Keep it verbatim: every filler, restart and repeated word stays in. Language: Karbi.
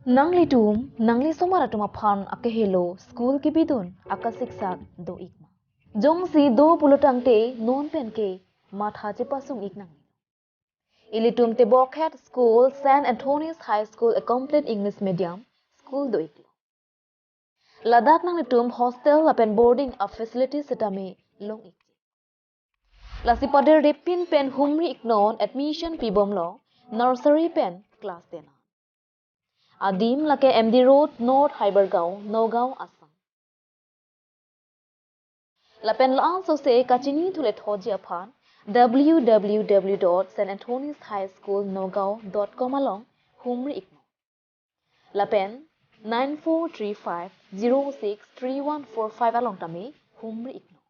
Nanglitum, nangli somar atum aphan akehelo school kebidun akasiksak do-ik ma? Jongsi do pulotangte non penke matha chepasung-ik nang. Ilitum tebokhet school Saint Anthony's High School a complete English medium school do-iklo. Ladak nanglitum hostel lapen boarding a facility setame long-ik. Lasi pader depin pen humri-iknon, admission pibomlo nursery pen class ten. Adim lake M D Road, North Hydergaon, Nagaon, Assam. Lapen la-an sose kachinithu le thoji aphan w w w dot saint anthony's high school nagaon dot com along humri-iknon. Lapen nine four three five zero six three one four five along tame humri-iknon.